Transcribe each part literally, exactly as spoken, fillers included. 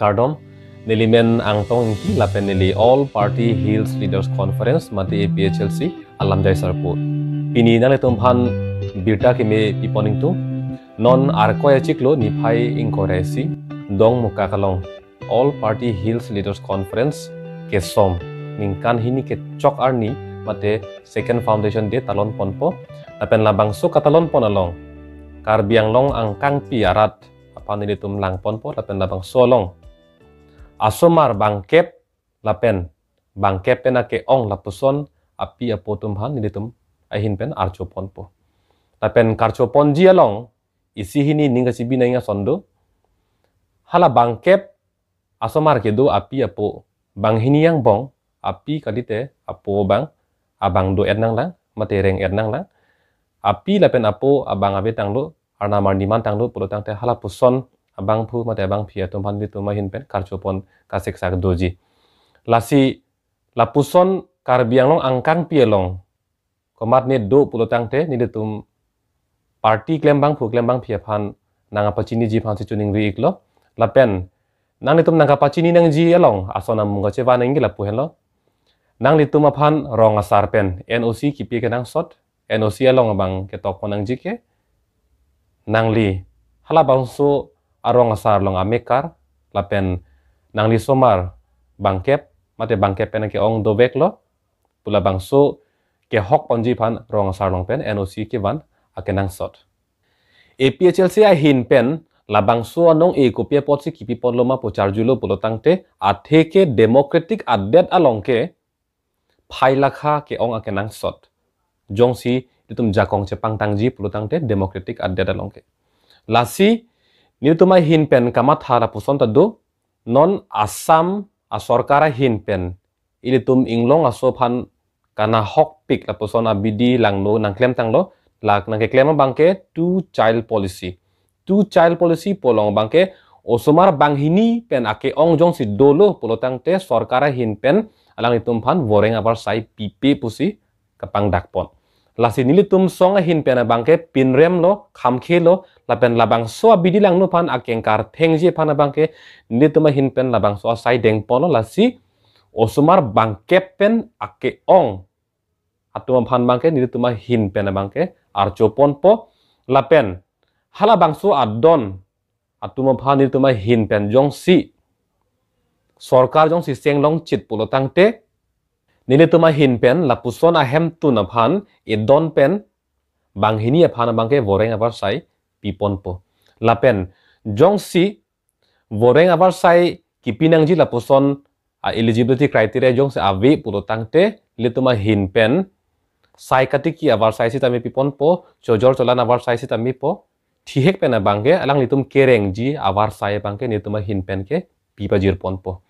Kardom, neli men Angtong Ingti lapen neli All Party Hills Leaders Conference mate A P H L C alamjai sarpo. Pini nanglitum aphan birta keme pipon ingtung. Non Arkoi achiklo niphai ingkoi ra isi Dongmukak along All Party Hills Leaders Conference kesom ningkan hini kechok arni mate Second Foundation Day talon ponpo. Lapen labangso katalon pon along Karbi Anglong angkangpi arat aphan nelitum lang ponpo lapen labangso along asomar bangkep lapen bangkep pen ake-ong lapuson api apo atum aphan nelitum ahin pen archo ponpo. Lapen karcho ponji along isi hini ning kachibi nang ason do. Hala bangkep asomar kedo api apo banghini angbong, api kalite apo abang, abang do-et nanglang mate reng-et nanglang. Api lapen apo abang ave tanglo, arnam arni man tanglo pulo tangte halapuson abangphu mate abangphi atum aphan nelitum ahin pen karcho pon kasiksak doji. Lasi lapuson Karbi Anglong angkangpi along komatne do pulo tangte nelitum party klembangphu klembangphi aphan nangkapachiniji aphansi choningri iklo. Lapen nanglitum nangkapachini nangji along ason amung kachevan nangji lapu henlo. Nanglitum aphan rong asar pen N O C kipi kenangsot, N O C along abang ketok pon nangji ke nangli halabangso arong asar along amekar lapen nangli somar bangkep mate bangkep pen ake-ong doveklo pu labangso kehok ponji aphan rong asar along pen N O C kevan akenangsot. A P H L C ahin pen labangso anong-e kopi apotsi kipi ponlo ma pu charjulo pulo tangte athe ke democratic adet along ke phai lakha ke-ong akenangsot. Jongsi nelitum jakong chepangtangji pulo tangte democratic adet along ke. Lasi nelitum ahin pen kamatha lapuson ta do, non Assam asorkar ahin pen ilitum inglong aso aphan kanahokpik lapuson abidi langno nangklem tanglo, lake nangkeklem abang ke two child policy. Two child policy pu along abang ke osomar banghini pen ake-ong jongsi dolo pulo tangte sorkar ahin pen alanglitum aphan voreng avarsai pipe pusi kapangdak pon. Lasi nelitum song ahin pen abang ke pinremlo, khamkhelo, lapen labangso abidi langno aphan akengkar thengji aphan abang ke nelitum ahin pen labangso asai deng ponlo. Lasi osomar bangkep pen ake-ong atum aphan abang ke nelitum ahin pen abang ke archo ponpo. Lapen halabangso adon atum aphan nelitum ahin pen jongsi sorkar jongsi cheng longchit pulo tangte nelitum ahin pen lapuson ahemtun aphan edon pen banghini aphan abang ke voreng avarsai pi ponpo. Lapen jongsi voreng avarsai kipi nangji lapuson a eligibility criteria jongsi ave pulo tangte nelitum ahin pen sai katiki avarsai sitame pi ponpo, chojor cholan avarsai sitame po, thihek pen abang ke alanglitum kerengji avarsai abang ke nelitum ahin pen ke pi pajir ponpo.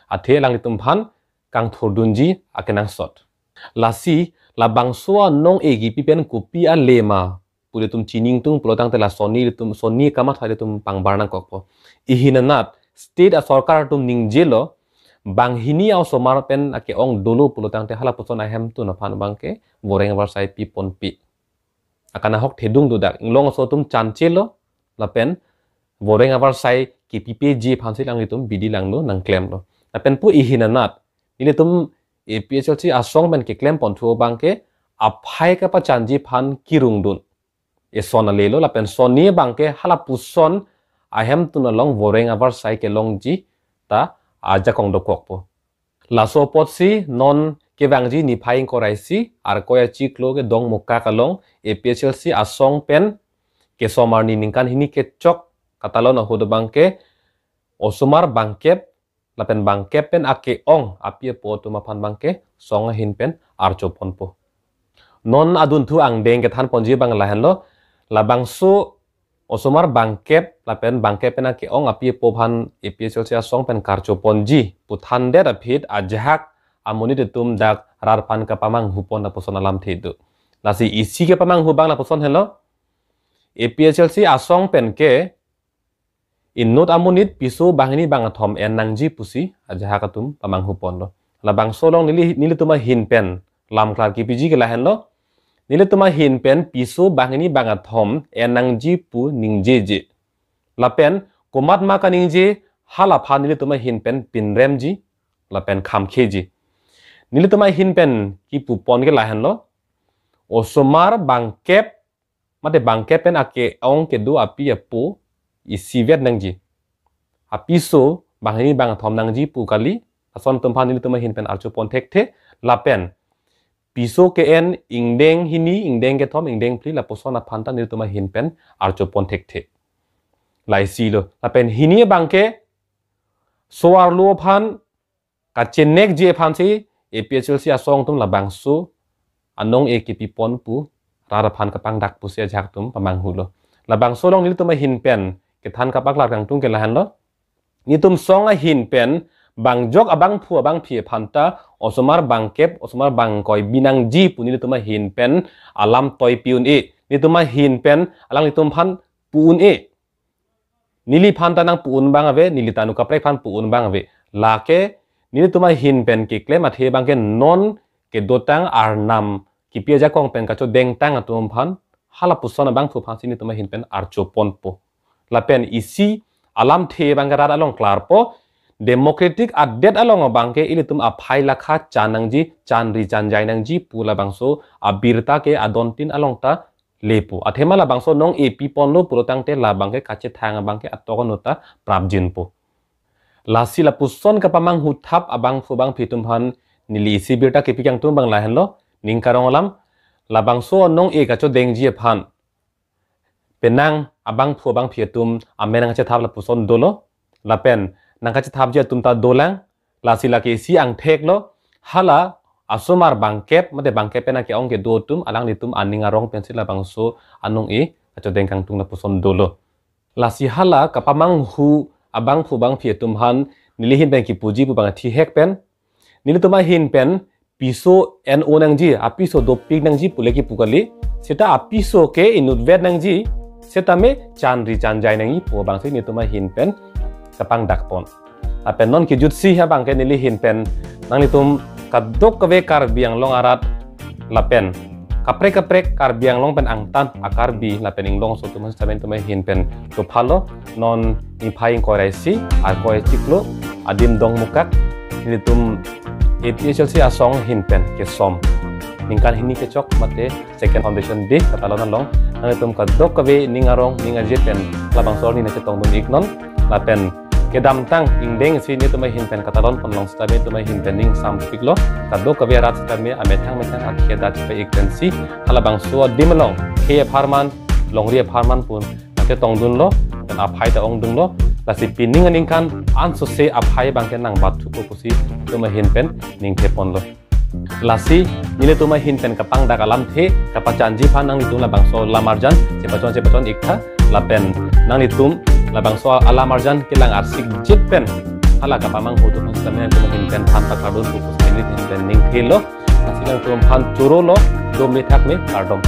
Athe alanglitum aphan kangthurdunji akenangsot. Lasi labangso anong-e kipi pen kopi ale ma pu ilitum chini ingtung pulo tangte la sonni ilitum, sonni kamatha ilitum pangbar nangkokpo. Ihin anat state asorkar atum ningjelo, banghini a-osomar pen ake-ong dolo pulo tangte halapuson ahemtun aphan abang ke voreng avarsai pi ponpe. Akanahok thedung dodak, inglong aso atum chanchelo, lapen voreng avarsai kipipeji aphansi alanglitum bidi langno nangklemlo. Lapen pu ihin anat nelitum A P H L C asong pen keklem ponthu abang ke aphai kapachanji aphan kirungdun eson alelo, lapen sonni abang ke halapuson ahemtun along voreng avarsai kelongji ta ajakong dokokpo. Laso apotsi non kevangji niphai ingkoi ra isi Arkoi achiklo ke Dongmukak along A P H L C asong pen kesom arni ningkan hini kechok katalon ahut abang ke osomar bangkep lapen bangkep pen ake-ong api apo atum aphan abang ke song ahin pen archo ponpo. Non adunthu angdeng kethan ponji abang lahenlo, labangso osomar bangkep lapen bangkep pen ake-ong api apo aphan A P H L C asong pen karcho ponji pu thandet aphi ajahak amonit atum dak rat aphan kapamanghu pon lapuson alamthe do. Lasi isi kepamanghu abang lapuson henlo, A P H L C asong pen ke inut amonit piso banghini bangkethom en nangji pusi ajahak atum pamanghu ponlo. Labangso along neli, nelitum ahin pen lamklar kipiji ke lahenlo. Nelitum ahin pen piso banghini bangkethom en nangji pu ningjeje. Lapen komat ma kaningje, hala aphan nelitum ahin pen pinremji lapen khamkheji. Nelitum ahin pen kipupon ke lahenlo. Osomar bangkep mate bangkep pen ake-ong kedo api apo isivet nangji. Apiso banghini bangkethom nangji pu kali, ason atum aphan nelitum ahin pen archopon thekthe, lapen piso ke-en ingdeng hini, ingdeng kethom, ingdeng phli lapuson aphan ta nelitum ahin pen archopon thekthe. Laisilo, lapen hini abangke so-arlo aphan kachenekji aphansi A P H L C asong atum labangso anong-e kipipon pu rat aphan kapangdak pusi ajahak atum pamanghulo. Labangso along nelitum ahin pen kethan kapaklar kangtung ke lahenlo. Nelitum song ahin pen bangjok abangphu abangphi aphan ta osomar bangkep, osomar bangkoi binangji pu nelitum ahin pen alam toi pi-un-e. Nelitum ahin pen alanglitum aphan pu-un-e. Neliphan ta nangpu-un abang ave, neli tanu kaprek aphan pu-un abang ave. Lake nelitum ahin pen keklem athe abangke non kedotang arnam kipi ajakong pen kachodengtang atum aphan halapuson abangphu aphansi nelitum ahin pen archoponpo. Lapen isi alamthe abangke rat along klarpo. Democratic adet along abangke ilitum aphai lakha chan nangji, chanri chanjai nangji pu labangso abirta ke adontin along ta lepo. Athema labangso anong-e piponlo pulo tangte labangke kachethang abangke atok anut ta prapjinpo. Lasi lapuson kapamanghu thap abangphu abangphi atum aphan neli isi birta kipi kangtung abang lahenlo, ning karong alam, labangso anong-e kachodengji aphan penang abangphu abangphi atum amen nangkachethap lapuson dolo, lapen nangkachethapji atum ta dolang, lasi lake isi angthek lo, hala asomar bangkep, mate bangkep pen ake-ong kedo atum, alanglitum aning arong pensi labangso anong-e kachodeng kangtung lapuson dolo. Lasi hala kapamanghu abangphu abangphi atum aphan neli ahin pen kipuji pu abang thihek pen, nelitum ahin pen piso en-o nangji, apiso dopik nangji pule kipu kali, seta apiso ke inutvet nangji, setame chanri chanjai nangji pu abangsi nelitum ahin pen kapangdakpon. Lapen non kejutsi abangke neli ahin pen nanglitum kadokave Karbi Anglong arat lapen kaprek kaprek Karbi Anglong pen angtan a-Karbi lapen inglongso atum setame nelitum ahin pen chophalo, non niphai ingkoi ra isi, Arkoi chiklo, adim Dongmukak, nelitum A P H L C asong ahin pen kesom ningkan hini kechok mate second foundation day katalon along nanglitum kadokave ning arong ning aje pen labangso arni nangchetongdun iknon, lapen kedamtang ingdeng isi nelitum ahin pen katalonpon long setame nelitum ahin pen ning sampiklo, kadokave arat setame amethang methang akhei adat chepa-ik pensi halabangso adim along khei apharman, longri apharman pu nangchetongdunlo, lapen aphai ta ongdunlo, lasi pining aningkan ansose aphai abangke nangbatthupo pusi nelitum ahin pen ningtheponlo. Lasi nelitum ahin pen kapangdak alamthe kapachanji aphan nanglitum labangso alamarjan chepachon chepachon iktha, lapen nanglitum labangso alamarjan kelang arsikjit pen hala kapamanghu atum aphan setame nelitum ahin pen than pakardunpo pusi neli ahin pen ningthelo. Lasi nangtum aphan chorolo, dome thakme, kardom.